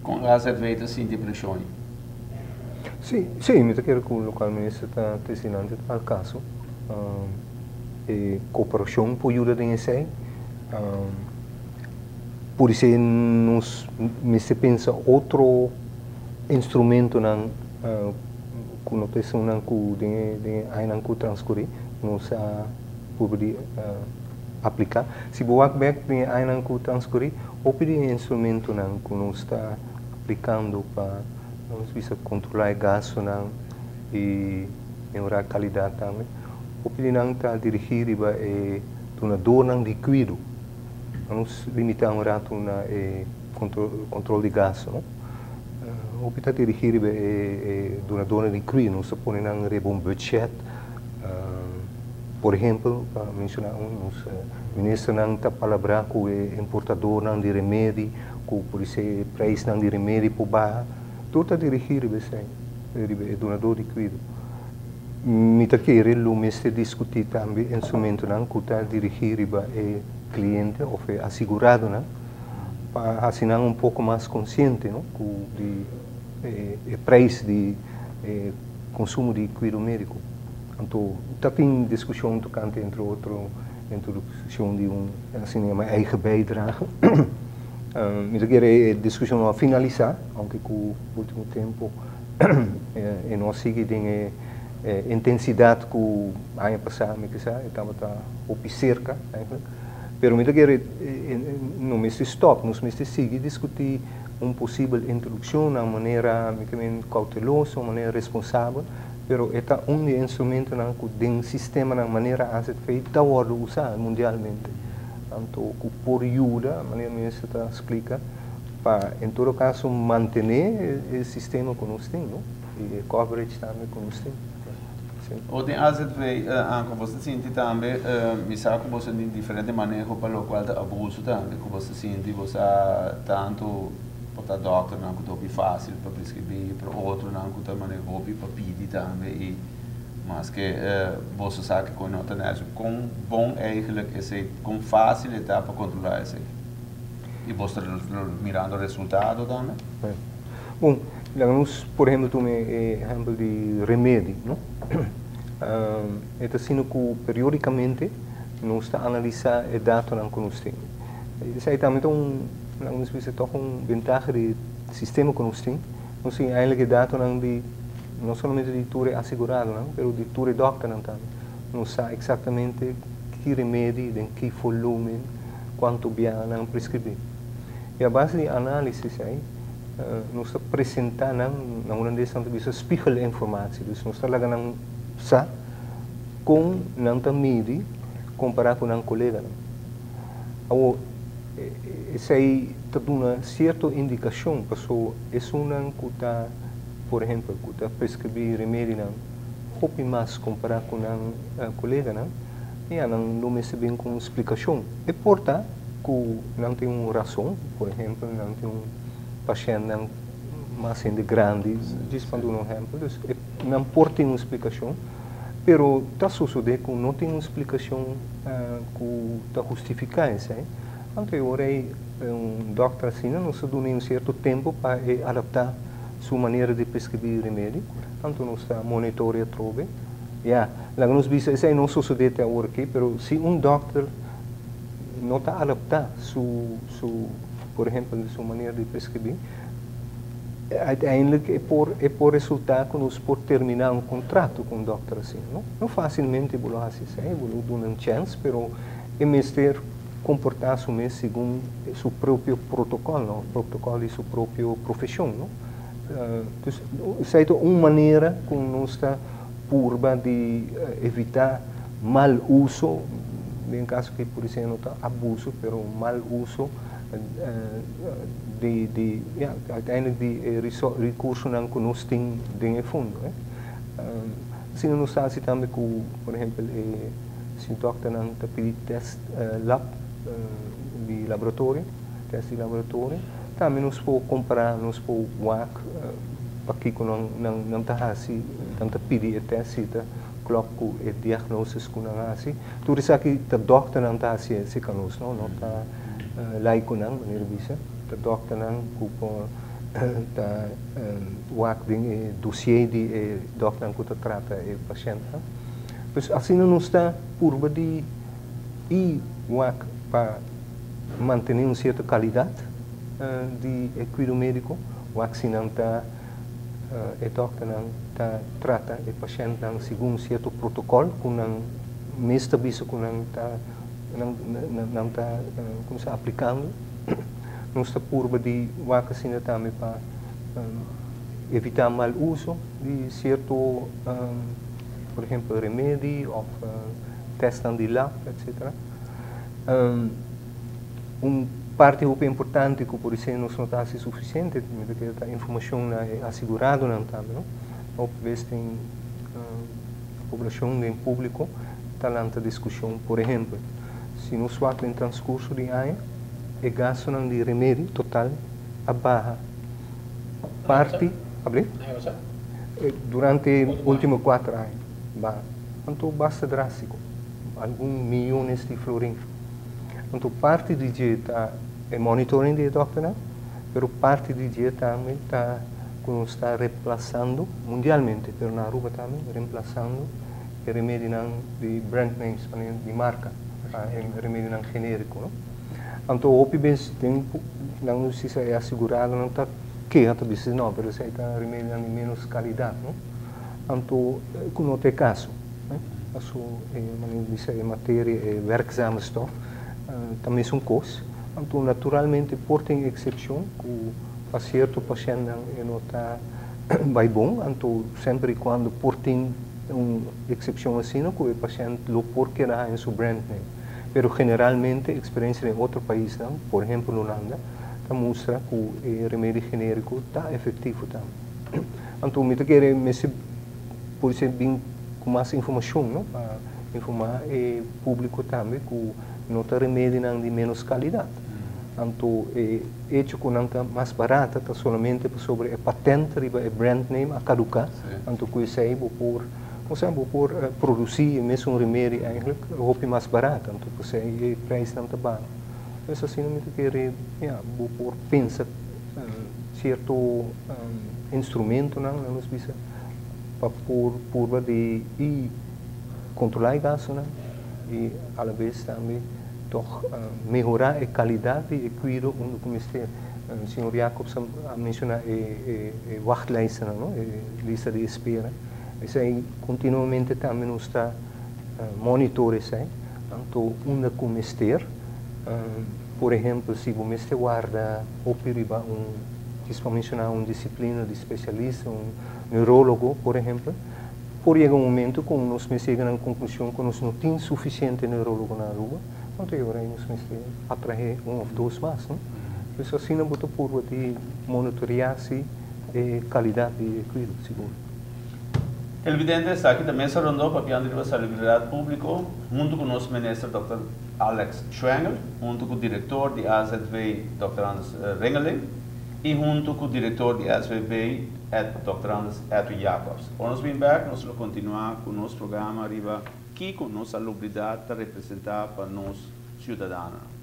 Kon AZV ta sinti preshon? Si, mi ta kere ku lokual minister ta trese dilanti ta al kaso. E kooperashon por yuda den esei. Podisé nos mester pensa otro instrumentonan ku no ta esunnan ku den e añanan ku transkurí nos a purba di apliká. Si bo wak bèk den e añanan ku transkurí, hopi di e instrumentonan ku nos ta aplikando pa nos bisa kontrolá e gastunan i mehorá kalidat tambe, hopi di nan ta dirigí riba e dunadornan di kuido. Nos limitá un ratu na e kontrol di gastu, no. Hopi ta dirigí riba e dunadornan di kuido. Nos ta pone nan riba un budget. Por ehempel, pa menshoná un, nos ministernan ta palabrá ku e importadornan di remedi, ku podisé e preisnan di remedi por baha. Tur ta dirigí riba esei, riba e dunador di kuido. Mi ta kere lo mester diskutí tambe instrumentonan ku ta dirigí riba e kliente òf e asiguradonan pa hasi nan un poko mas konsiente, no, ku di e preis di e konsumo di kuido médiko. Anto ta tin diskushon tokante entre otro introdukshon di un asina yama eigen bijdrage. Mi ta kere e diskushon no a finalisá, ounke ku último tempu e no a sigui den e intensidat ku aña pasá mi kisa e tabata hopi serka eigenlijk. Pero mi ta kere no mester stòp, nos mester sigui diskutí un posibel introdukshon na un manera mi ta men kouteloso, un manera responsabel. Pero e ta un di e instrumentonan ku den sistemanan manera AZV ta wòrdu usá mundialmente. Anto ku por yuda, manera minister ta splika, pa en todo kaso mantené e sistema ku nos tin, no? I e coverage tambe ku nos tin. Si. O den AZV, anko bo ta sinti tambe, mi sa ku bo sa tin diferente maneho pa lokual ta abuso tambe, ku bo ta sinti bo sa tantu. Por ta dòkternan ku ta hopi fásil pa preskribí, pero otronan ku ta manera hopi pa pidi tambe i maske boso sa ke kon no ta nèchi. Kon bon eigentlik esei, kon fásil e ta pa kontrolá esei? I boso ta mirando resultado tambe? Bon, laga nos por ehempel tuma e ehempel di remedi, no? E ta asina ku periódikamente nos ta analisá e datonan ku nos tin. Esei tambe ta un, laga nos bisa, tòg un bentaha di e sistema ku nos tin. Nos tin eindelijk e datonan di no solamente di tur e aseguradonan, pero di tur e dòkternan tambe. Nos sa eksaktamente ki remedi, den ki volumen, kuantu bia nan preskribí. I a base di e análisis ei, nos ta presentá nan, na hulandes nan ta bisa spiegelinformatie, dus nos ta laga nan sa kon nan ta midi kompará ku nan koleganan. Awor, esei ta duna sierto indikashon, paso esunnan ku ta, por ehempel, ku ta preskribí remedinan hopi mas kompará ku nan koleganan, ya nan lo mester bin ku un splikashon. E por ta ku nan tin un rason, por ehempel, nan tin un pashèntnan mas hende grandi, djis pa duna un ehempel, dus nan por tin un splikashon. Pero ta sosodé ku no tin un splikashon ku ta hustifiká esei. Anto e ora ei un dòkter asina nos ta dun'é un sierto tempu pa e adaptá su manera di preskribí remedi. Anto nos ta monitorea atrobe. Ya, laga nos bisa esei no sosodé te awor aki, pero si un dòkter no ta adaptá su su por ehempel su manera di preskribí, Uiteindelijk e por e por resultá ku nos por terminá un kontrato ku un dòkter asina, no? No fásilmente bo lo hasi esei, bo lo duna un chèns, pero e mester komportá su mes segun su propio protokòl, no? Protokòl di su propio profeshon, no? Dus esei ta un manera ku nos ta purba di evitá mal uso, den kaso ki por disi no ta abuso, pero mal uso di di ya uiteindelijk di e recursonan ku nos tin den e fondo. Asina nos ta hasi tambe ku por ehempel e si dokternan ta pidi test lab di laboratorio, test di laboratorio, tambe nos por kompara, nos por wak pakiko nan nan ta hasi, nan ta pidi e test si ta klòp ku e diagnosis ku nan hasi. Tur esaki ta dòkternan ta hasi esei ka nos, no, no ta laikonan, manera bisa, ta dòkternan ku por Ta wak den e dossier di e dokternan ku ta trata e pashèntnan. Pues asina nos ta purba di i wak pa mantené un sierto kalidat di e kuido médiko, wak si nan ta e dòkternan ta trata e pashèntnan segun sierto protokòl ku nan mes ta bisa ku nan ta nan ta kuminsá aplikando. Nos ta purba di wak asina tambe pa evitá mal uso di sierto, por ehempel, remedi òf tèstnan di lab, etsetera. Un parti hopi importante ku por esei nos no ta hasi sufisiente, mi ta kere ta informashon na e aseguradonan tambe, no. Hopi bes den poblashon, den públiko ta lanta diskushon, por ehempel, si nos wak den transkurso di aña, e gastonan di remedi total a baha parti, abri? Durante e ultimo kuater aña, baha. Anto basta drástiko, algun miyones di florin. Anto parti di dje ta e monitoring di e dòkternan, pero parti di dje tambe ta ku nos ta replasando mundialmente, pero na Aruba tambe, remplasando e remedinan di brand names, di marka, e remedinan genériko, no. Anto hopi bes den nan no si sa e aseguradonan ta keha, ta bisa no, pero esei ta remedinan di ménos kalidat, no. Anto ku no ta e kaso. Paso e manera di bisa e materia, e werkzame stof, ta mesun kos. Anto naturalmente por tin eksepshon ku pa sierto pashèntnan e no ta bai bon, anto semper i kuando por tin un eksepshon asina ku e pashènt lo por keda haña su brand name. Pero generalmente eksperensia den otro paisnan, por ehempel Hulanda, ta mustra ku e remedi genériko ta efektivo tambe. Anto mi ta kere mester por ser bin ku mas informashon, no, pa informá e públiko tambe ku no ta remedinan di ménos kalidat. Anto e echo ku nan ta mas barata ta solamente pasobra e patent riba e brand name a kaduká, anto ku esei bo por, osea bo por produsí e mesun remedi eigenlijk hopi mas barata, anto p'esei e prijsnan ta baha. Pues asina mi ta kere, ya, bo por pensa sierto instrumentonan, laga nos bisa, pa por purba di i kontrolá e gastonan i alabes tambe tòg mehorá e kalidat di e kuido unda ku mester. Señor Jacobs a menshoná e wachtlijstennan, no? E lista di espera. Esei kontinuamente tambe nos ta monitor esei, anto unda ku mester. Por ehempel, si bo mester warda hopi riba un, djis pa menshoná un disiplina di spesialista, un neurólogo, por ehempel, por yega un momento ku nos mester yega na un konklushon ku nos no tin sufisiente neurólogo na Aruba, anto e ora ei nos mester atraé un òf dos mas, no? Pues asina bo ta purba di monitoreá si e kalidat di e kuido, sigur. Televidente, esaki ta Mesa Rondó papiando riba salubridat públiko huntu ku nos minister dòkter Alex Schwengle, huntu ku direktor di AZV dòkter Anders Ringeling i huntu ku direktor di SVB dòkter Anders Edwin Jacobs. Ora nos bin bèk nos lo kontinuá ku nos programa riba kiko nos salubridat ta representá pa nos siudadanonan.